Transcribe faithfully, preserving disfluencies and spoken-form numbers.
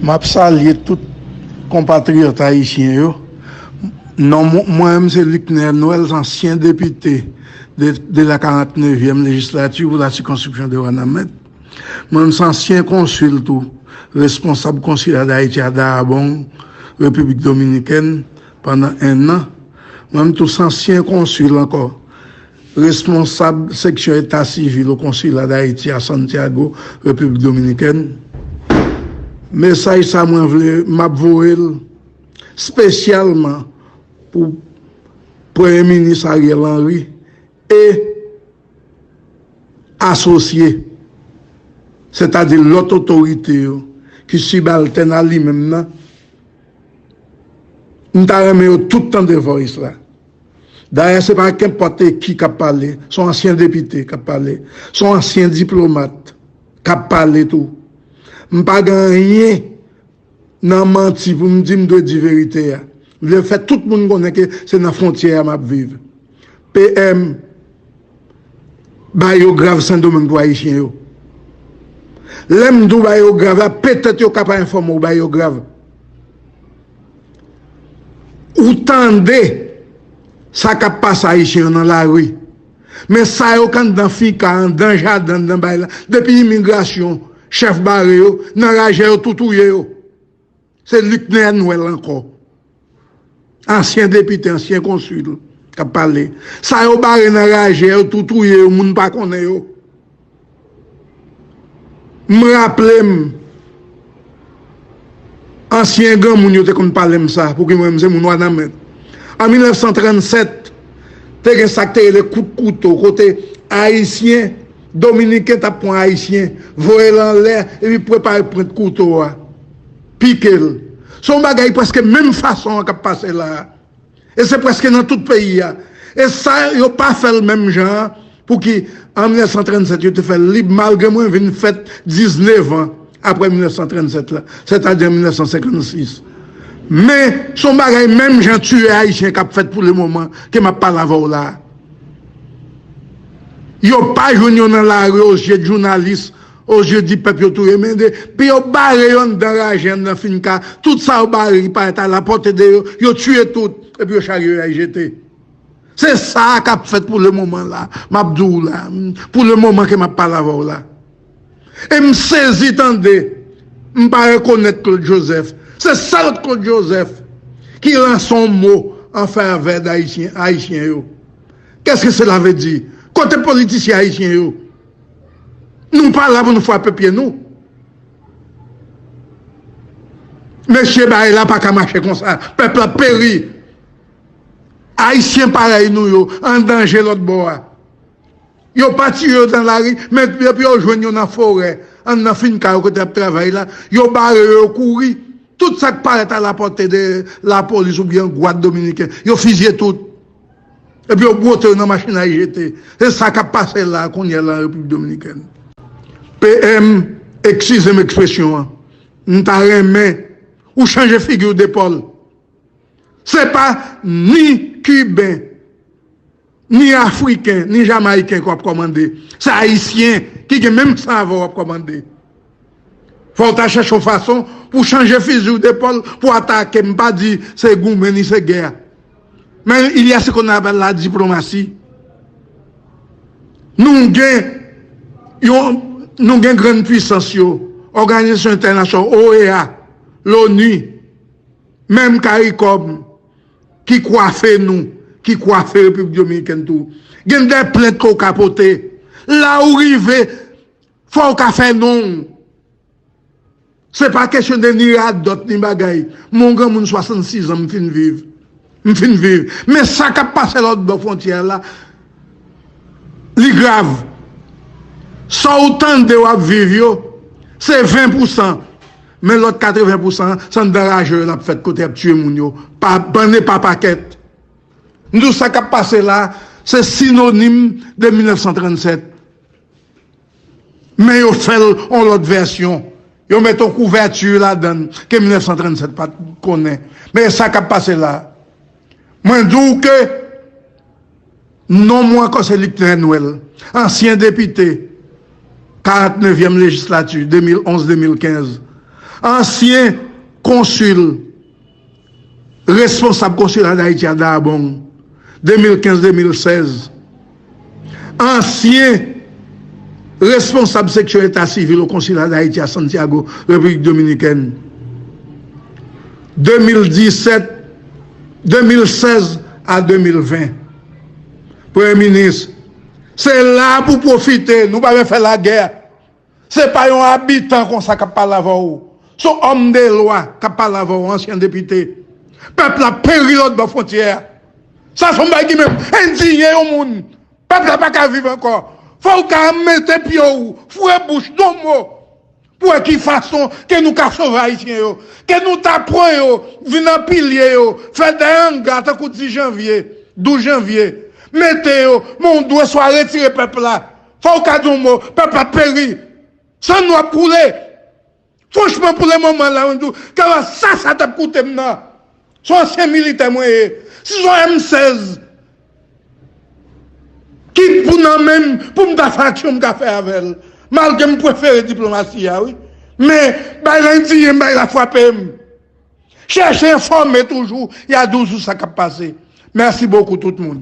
M ap salye tout konpatriyòt ayisyen yo. Non, mwen, mwen menm, se Luckner Noël, ansyen depite de, de la karant nevyèm lejislati pou la sikonskripsyon de Wanament. Mwen menm, se ansyen konsil tou, responsab konsila Dayiti a Dahomey, Repiblik Dominikèn, pandan en an. Mwen menm tou, se ansyen konsil ankò, responsab seksyon eta sivil o konsila Dayiti a Santiago, Repiblik Dominikèn. Mesaj sa mwen vle, m ap voye l espesyalman pou Premye Minis Ariel Henry e asosye, sètadi lòt otorite yo ki sibaltèn a li menm nan. M ta renmen yo tout tande Voice la. Dayè, se pa kenpòt ki k ap pale, se yon ansyen depite k ap pale, se yon ansyen diplomat k ap pale tou. M pa gen anyen nan manti pou m di m dwe di verite a. M vle fè tout moun konnen ke se nan fwontyè a m ap viv. P M, Bayograv Sendomeng pou Ayisyen yo. Lè m di w Bayograv la, petèt yo ka pa enfòme w Bayograv. Ou tande sa k ap pase Ayisyen yo nan lari. Men sa yo k anndan fika, anndan jaden, anndan bay la, depi imigrasyon, chèf bare yo, nan raje yo tou touye yo. Se Luckner Noël ankò. Ansyen depite, ansyen konsil k ap pale. Sa yo bare nan raje yo tou touye yo, moun pa konnen yo. M raple m, ansyen granmoun yo te konn pale m sa, pouki mwen menm se moun Wanament. An mil nèf san trannsèt, te gen sa k te rele kout kouto, kote Ayisyen, Dominiken t ap pran Ayisyen, voye l anlè, epi prepare pwent kouto a, pike l. Se yon bagay prèske menm fason an k ap pase la a. E se prèske nan tout peyi a. E sa, yo pa fè l menm jan an, pouki an mil nèf san trannsèt yo te fè l lib, malgre mwen vin fèt diznèf an apre mil nèf san trannsèt la, sètadi an mil nèf san senkannsis. Men, se yon bagay menm jan tiye Ayisyen k ap fèt pou lemoman ke m ap pale avè w la a. Yo pa jwenn yo nan lari, o zye jounalis, o zye di pèp yo touye, men depi yo bare yo anndan raje, anndan finka, tout sa yo bare ki parèt alapòte de yo, yo tiye tout, epi yo charye yo al jete. Se sa k ap fèt pou lemoman la, m ap di w la, pou lemoman ke m ap pale avè w la. E m sezi tande, m pa rekonèt Claude Joseph. Se sèl Claude Joseph ki lanse yon mo an favè d Ayisyen, Ayisyen yo. Qu'est-ce que cela veut dire? Kote politisyen ayisyen yo? Nou pa la pou nou frape pye nou. Mesye, bagay la pa ka mache konsa. Pèp la ap peri. Ayisyen parèy nou yo an danje lòt bò a. Yo pa tiye yo nan lari, men depi yo jwenn yo nan forè, anndan finka yo kote y ap travay la, yo bare yo, yo kouri. Tout sa k parèt alapòte de lapolis oubyen gwad dominiken, yo fizye tout. Epi yo bwote yo nan machin al jete. Se sa k ap pase la a kounye a la an Repiblik Dominikèn. P M, eskize m ekspresyon an, m ta renmen ou chanje figi w de Pòl. Se pa ni Kiben, ni Afriken, ni Jamayiken ke w ap kòmande. Se Ayisyen ki gen menm san avè w ap kòmande. Fò w ta chèche yon fason pou chanje fizi w de Pòl, pou atake, m pa di se goumen ni se gè. Men il y a ce qu'on appelle la diplomatie. Nou gen yon, nou gen grann pwisans yo, òganizasyon entènasyonal, O E A, Loni, menm Karikòm, ki kwafe nou, ki kwafe Repiblik Dominikèn tou. Gen de plent ke w ka pote. La ou rive, fò w ka fè non w. Se pa kesyon de ni radòt ni bagay. Mwen yon granmoun swasannsis an, m fin viv. M fin viv. Men sa k ap pase lòt bò fwontyè a la, li grav. Sa w tande w ap viv yo, se ven pousan. Men lòt katreven pousan, se anndan raje yo l ap fèt, kote y ap tiye moun yo, pa bann e pa pakèt. M di w sa k ap pase la, se sinonim de mil nèf san trannsèt. Men yo fè l yon lòt vèsyon. Yo met yon kouvèti ladan l ke mil nèf san trannsèt pa t konnen. Men e sa k ap pase la. Mwen di w ke non mwen ankò se Luckner Noël, ansyen depite karant nevyèm lejislati, de mil onz de mil kenz. Ansyen konsil, responsab konsila Dayiti a Dahomey, de mil kenz de mil sèz. Ansyen responsab seksyon eta sivil o konsila Dayiti a Santiago, Repiblik Dominikèn, de mil disèt, de mil sèz a de mil ven. Premye minis, se la pou pwofite, nou pa vle fè lagè. Se pa yon abitan konsa k ap pale avè w. Se yon òm de lwa k ap pale avè w, ansyen depite. Pèp la peri lòtbò fwontyè a. Sa se yon bagay ki menm endiye yon moun. Pèp la pa ka viv ankò. Fò w ka mete pye w, foure bouch, di yon mo. Pou wè ki fason ke nou ka sove Ayisyen yo. Ke nou ta pran yo, vin anpile yo, fè de anga tankou dis janvye, douz janvye. Mete yo, men w dwe swa retire pèp la. Fò w ka di yon mo, pèp la peri. San nou ap koule. Franchman, pou le moman la, mwen di w, kèlkeswa sa t ap koute m nan. Se yon ansyen militè mwen ye. Si se yon M sèz ki pou nan men m, pou m ta fè aksyon, m ka fè avè l. Malgre m prefere diplomasi a, wi. Men, bay la endiye m, bay la frape m. Chèche enfòme toujou, y a douz ou sa k ap pase. Mèsi bokou tout moun.